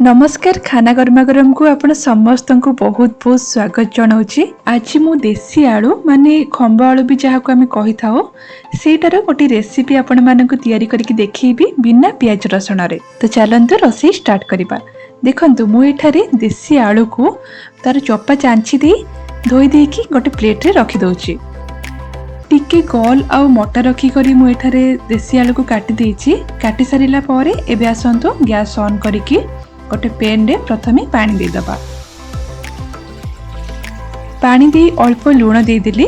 ନମସ୍କାର, ଖାନା ଗରମା ଗରମକୁ ଆପଣ ସମସ୍ତଙ୍କୁ ବହୁତ ବହୁତ ସ୍ୱାଗତ ଜଣାଉଛି। ଆଜି ମୁଁ ଦେଶୀ ଆଳୁ, ମାନେ ଖମ୍ବ ଆଳୁ ବି ଯାହାକୁ ଆମେ କହିଥାଉ, ସେଇଟାର ଗୋଟେ ରେସିପି ଆପଣମାନଙ୍କୁ ତିଆରି କରିକି ଦେଖେଇବି ବିନା ପିଆଜ ରସୁଣରେ। ତ ଚାଲନ୍ତୁ, ରୋଷେଇ ଷ୍ଟାର୍ଟ କରିବା। ଦେଖନ୍ତୁ, ମୁଁ ଏଠାରେ ଦେଶୀ ଆଳୁକୁ ତାର ଚୋପା ଚାଞ୍ଚି ଦେଇ ଧୋଇ ଦେଇକି ଗୋଟେ ପ୍ଲେଟ୍ରେ ରଖିଦେଉଛି। ଟିକେ ଗୋଲ ଆଉ ମୋଟା ରଖିକରି ମୁଁ ଏଠାରେ ଦେଶୀ ଆଳୁକୁ କାଟି ଦେଇଛି। କାଟି ସାରିଲା ପରେ ଏବେ ଆସନ୍ତୁ, ଗ୍ୟାସ୍ ଅନ୍ କରିକି ଗୋଟେ ପ୍ୟାନ୍ରେ ପ୍ରଥମେ ପାଣି ଦେଇଦେବା। ପାଣି ଦେଇ ଅଳ୍ପ ଲୁଣ ଦେଇଦେଲି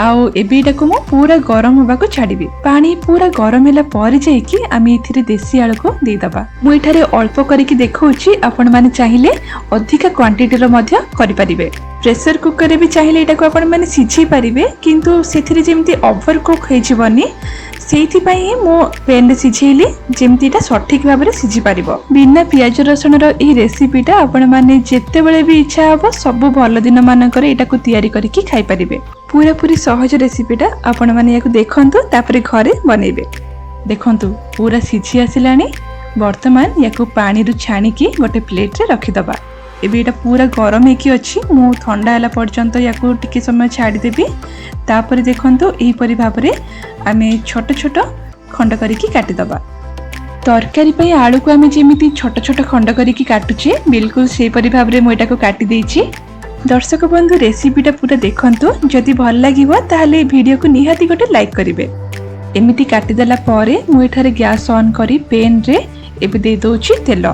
ଆଉ ଏବେ ଏଇଟାକୁ ମୁଁ ପୁରା ଗରମ ହେବାକୁ ଛାଡ଼ିବି। ପାଣି ପୁରା ଗରମ ହେଲା ପରେ ଯାଇକି ଆମେ ଏଥିରେ ଦେଶୀ ଆଳୁକୁ ଦେଇଦେବା। ମୁଁ ଏଠାରେ ଅଳ୍ପ କରିକି ଦେଖାଉଛି, ଆପଣମାନେ ଚାହିଁଲେ ଅଧିକା କ୍ୱାଣ୍ଟିଟିର ମଧ୍ୟ କରିପାରିବେ। ପ୍ରେସର କୁକରରେ ବି ଚାହିଁଲେ ଏଇଟାକୁ ଆପଣମାନେ ସିଝେଇ ପାରିବେ, କିନ୍ତୁ ସେଥିରେ ଯେମିତି ଓଭର କୁକ୍ ହେଇଯିବନି, ସେଇଥିପାଇଁ ହିଁ ମୁଁ ପ୍ୟାନ୍ରେ ସିଝେଇଲି, ଯେମିତି ଏଇଟା ସଠିକ୍ ଭାବରେ ସିଝି ପାରିବ। ବିନା ପିଆଜ ରସୁଣର ଏହି ରେସିପିଟା ଆପଣମାନେ ଯେତେବେଳେ ବି ଇଚ୍ଛା ହେବ, ସବୁ ଭଲ ଦିନମାନଙ୍କରେ ଏଇଟାକୁ ତିଆରି କରିକି ଖାଇପାରିବେ। ପୁରାପୁରି ସହଜ ରେସିପିଟା। ଆପଣମାନେ ୟାକୁ ଦେଖନ୍ତୁ, ତାପରେ ଘରେ ବନେଇବେ। ଦେଖନ୍ତୁ, ପୁରା ସିଝି ଆସିଲାଣି। ବର୍ତ୍ତମାନ ୟାକୁ ପାଣିରୁ ଛାଣିକି ଗୋଟେ ପ୍ଲେଟ୍ରେ ରଖିଦେବା। ଏବେ ଏଇଟା ପୁରା ଗରମ ହେଇକି ଅଛି। ମୁଁ ଥଣ୍ଡା ହେଲା ପର୍ଯ୍ୟନ୍ତ ୟାକୁ ଟିକେ ସମୟ ଛାଡ଼ିଦେବି। ତାପରେ ଦେଖନ୍ତୁ, ଏହିପରି ଭାବରେ ଆମେ ଛୋଟ ଛୋଟ ଖଣ୍ଡ କରିକି କାଟିଦେବା। ତରକାରୀ ପାଇଁ ଆଳୁକୁ ଆମେ ଯେମିତି ଛୋଟ ଛୋଟ ଖଣ୍ଡ କରିକି କାଟୁଛେ, ବିଲକୁଲ ସେହିପରି ଭାବରେ ମୁଁ ଏଟାକୁ କାଟି ଦେଇଛି। ଦର୍ଶକ ବନ୍ଧୁ, ରେସିପିଟା ପୁରା ଦେଖନ୍ତୁ। ଯଦି ଭଲ ଲାଗିବ, ତାହେଲେ ଭିଡ଼ିଓକୁ ନିହାତି ଗୋଟେ ଲାଇକ୍ କରିବେ। ଏମିତି କାଟିଦେଲା ପରେ ମୁଁ ଏଠାରେ ଗ୍ୟାସ୍ ଅନ୍ କରି ପେନ୍ରେ ଏବେ ଦେଇଦେଉଛି ତେଲ।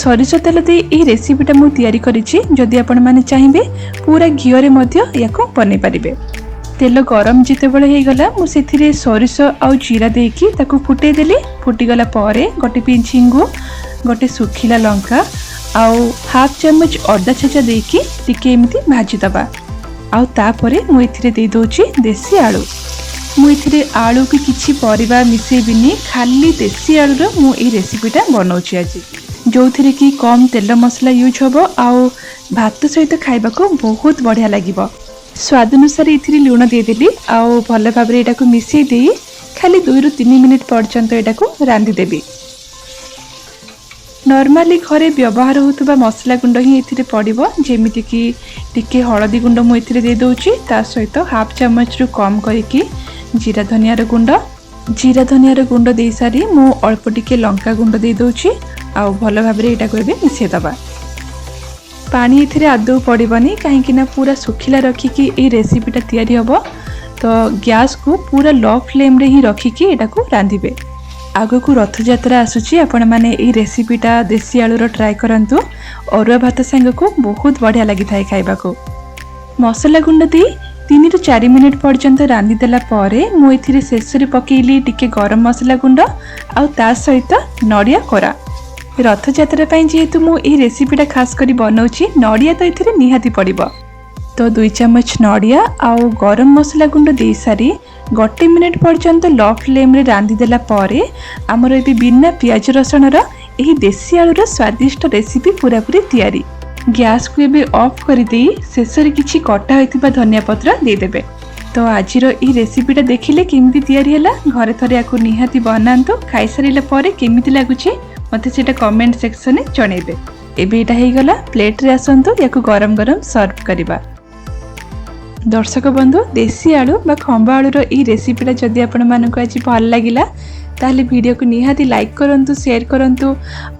ସୋରିଷ ତେଲ ଦେଇ ଏହି ରେସିପିଟା ମୁଁ ତିଆରି କରିଛି। ଯଦି ଆପଣମାନେ ଚାହିଁବେ, ପୁରା ଘିଅରେ ମଧ୍ୟ ୟାକୁ ବନେଇ ପାରିବେ। ତେଲ ଗରମ ଯେତେବେଳେ ହେଇଗଲା, ମୁଁ ସେଥିରେ ସୋରିଷ ଆଉ ଜିରା ଦେଇକି ତାକୁ ଫୁଟେଇ ଦେଲି। ଫୁଟିଗଲା ପରେ ଗୋଟେ ପିଞ୍ଚ ହିଙ୍ଗୁ, ଗୋଟେ ଶୁଖିଲା ଲଙ୍କା ଆଉ ହାଫ୍ ଚାମଚ ଅଦା ଛେଚା ଦେଇକି ଟିକେ ଏମିତି ଭାଜିଦେବା। ଆଉ ତାପରେ ମୁଁ ଏଥିରେ ଦେଇଦେଉଛି ଦେଶୀ ଆଳୁ। ମୁଁ ଏଥିରେ ଆଳୁ କି କିଛି ପରିବା ମିଶେଇବିନି, ଖାଲି ଦେଶୀ ଆଳୁର ମୁଁ ଏଇ ରେସିପିଟା ବନାଉଛି ଆଜି, ଯେଉଁଥିରେ କି କମ୍ ତେଲ ମସଲା ୟୁଜ୍ ହେବ ଆଉ ଭାତ ସହିତ ଖାଇବାକୁ ବହୁତ ବଢ଼ିଆ ଲାଗିବ। ସ୍ୱାଦ ଅନୁସାରେ ଏଥିରେ ଲୁଣ ଦେଇଦେଲି ଆଉ ଭଲ ଭାବରେ ଏଇଟାକୁ ମିଶାଇ ଦେଇ ଖାଲି 2ରୁ 3 ମିନିଟ୍ ପର୍ଯ୍ୟନ୍ତ ଏଇଟାକୁ ରାନ୍ଧିଦେବି। ନର୍ମାଲି ଘରେ ବ୍ୟବହାର ହେଉଥିବା ମସଲା ଗୁଣ୍ଡ ହିଁ ଏଥିରେ ପଡ଼ିବ, ଯେମିତିକି ଟିକେ ହଳଦୀ ଗୁଣ୍ଡ ମୁଁ ଏଥିରେ ଦେଇଦେଉଛି, ତା ସହିତ ହାଫ୍ ଚାମଚରୁ କମ୍ କରିକି ଜିରା ଧନିଆର ଗୁଣ୍ଡ। ଜିରା ଧନିଆର ଗୁଣ୍ଡ ଦେଇସାରି ମୁଁ ଅଳ୍ପ ଟିକେ ଲଙ୍କା ଗୁଣ୍ଡ ଦେଇଦେଉଛି ଆଉ ଭଲ ଭାବରେ ଏଇଟାକୁ ଏବେ ମିଶାଇଦେବା। ପାଣି ଏଥିରେ ଆଦୌ ପଡ଼ିବନି, କାହିଁକି ନା ପୁରା ଶୁଖିଲା ରଖିକି ଏଇ ରେସିପିଟା ତିଆରି ହେବ। ତ ଗ୍ୟାସ୍କୁ ପୁରା ଲୋ ଫ୍ଲେମ୍ରେ ହିଁ ରଖିକି ଏଇଟାକୁ ରାନ୍ଧିବେ। ଆଗକୁ ରଥଯାତ୍ରା ଆସୁଛି। ଆପଣମାନେ ଏଇ ରେସିପିଟା ଦେଶୀ ଆଳୁର ଟ୍ରାଏ କରନ୍ତୁ। ଅରୁଆ ଭାତ ସାଙ୍ଗକୁ ବହୁତ ବଢ଼ିଆ ଲାଗିଥାଏ ଖାଇବାକୁ। ମସଲା ଗୁଣ୍ଡ ଦେଇ 3ରୁ 4 ମିନିଟ୍ ପର୍ଯ୍ୟନ୍ତ ରାନ୍ଧିଦେଲା ପରେ ମୁଁ ଏଥିରେ ଶେଷରେ ପକେଇଲି ଟିକେ ଗରମ ମସଲା ଗୁଣ୍ଡ ଆଉ ତା ସହିତ ନଡ଼ିଆ କୋରା। ରଥଯାତ୍ରା ପାଇଁ ଯେହେତୁ ମୁଁ ଏହି ରେସିପିଟା ଖାସ୍ କରି ବନାଉଛି, ନଡ଼ିଆ ତ ଏଥିରେ ନିହାତି ପଡ଼ିବ। ତ 2 ଚାମଚ ନଡ଼ିଆ ଆଉ ଗରମ ମସଲା ଗୁଣ୍ଡ ଦେଇସାରି ଗୋଟେ ମିନିଟ୍ ପର୍ଯ୍ୟନ୍ତ ଲୋ ଫ୍ଲେମ୍ରେ ରାନ୍ଧିଦେଲା ପରେ ଆମର ଏବେ ବିନା ପିଆଜ ରସୁଣର ଏହି ଦେଶୀ ଆଳୁର ସ୍ୱାଦିଷ୍ଟ ରେସିପି ପୁରାପୁରି ତିଆରି। ଗ୍ୟାସ୍କୁ ଏବେ ଅଫ୍ କରିଦେଇ ଶେଷରେ କିଛି କଟା ହୋଇଥିବା ଧନିଆ ପତ୍ର ଦେଇଦେବେ। ତ ଆଜିର ଏହି ରେସିପିଟା ଦେଖିଲେ କେମିତି ତିଆରି ହେଲା। ଘରେ ଥରେ ୟାକୁ ନିହାତି ବନାନ୍ତୁ। ଖାଇସାରିଲା ପରେ କେମିତି ଲାଗୁଛି, ମୋତେ ସେଇଟା କମେଣ୍ଟ ସେକ୍ସନରେ ଜଣେଇବେ। ଏବେ ଏଇଟା ହେଇଗଲା। ପ୍ଲେଟ୍ରେ ଆସନ୍ତୁ, ୟାକୁ ଗରମ ଗରମ ସର୍ଭ କରିବା। ଦର୍ଶକ ବନ୍ଧୁ, ଦେଶୀ ଆଳୁ ବା ଖମ୍ବ ଆଳୁର ଏହି ରେସିପିଟା ଯଦି ଆପଣମାନଙ୍କୁ ଆଜି ଭଲ ଲାଗିଲା, ତାହେଲେ ଭିଡ଼ିଓକୁ ନିହାତି ଲାଇକ୍ କରନ୍ତୁ, ସେୟାର କରନ୍ତୁ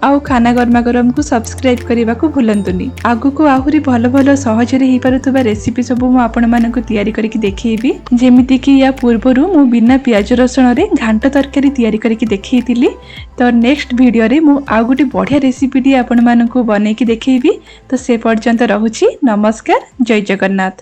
ଆଉ ଖାନା ଗରମା ଗରମକୁ ସବସ୍କ୍ରାଇବ୍ କରିବାକୁ ଭୁଲନ୍ତୁନି। ଆଗକୁ ଆହୁରି ଭଲ ଭଲ ସହଜରେ ହେଇପାରୁଥିବା ରେସିପି ସବୁ ମୁଁ ଆପଣମାନଙ୍କୁ ତିଆରି କରିକି ଦେଖେଇବି। ଯେମିତିକି ୟା ପୂର୍ବରୁ ମୁଁ ବିନା ପିଆଜ ରସୁଣରେ ଘାଣ୍ଟ ତରକାରୀ ତିଆରି କରିକି ଦେଖେଇଥିଲି। ତ ନେକ୍ସଟ ଭିଡ଼ିଓରେ ମୁଁ ଆଉ ଗୋଟେ ବଢ଼ିଆ ରେସିପିଟି ଆପଣମାନଙ୍କୁ ବନେଇକି ଦେଖେଇବି। ତ ସେ ପର୍ଯ୍ୟନ୍ତ ରହୁଛି। ନମସ୍କାର, ଜୟ ଜଗନ୍ନାଥ।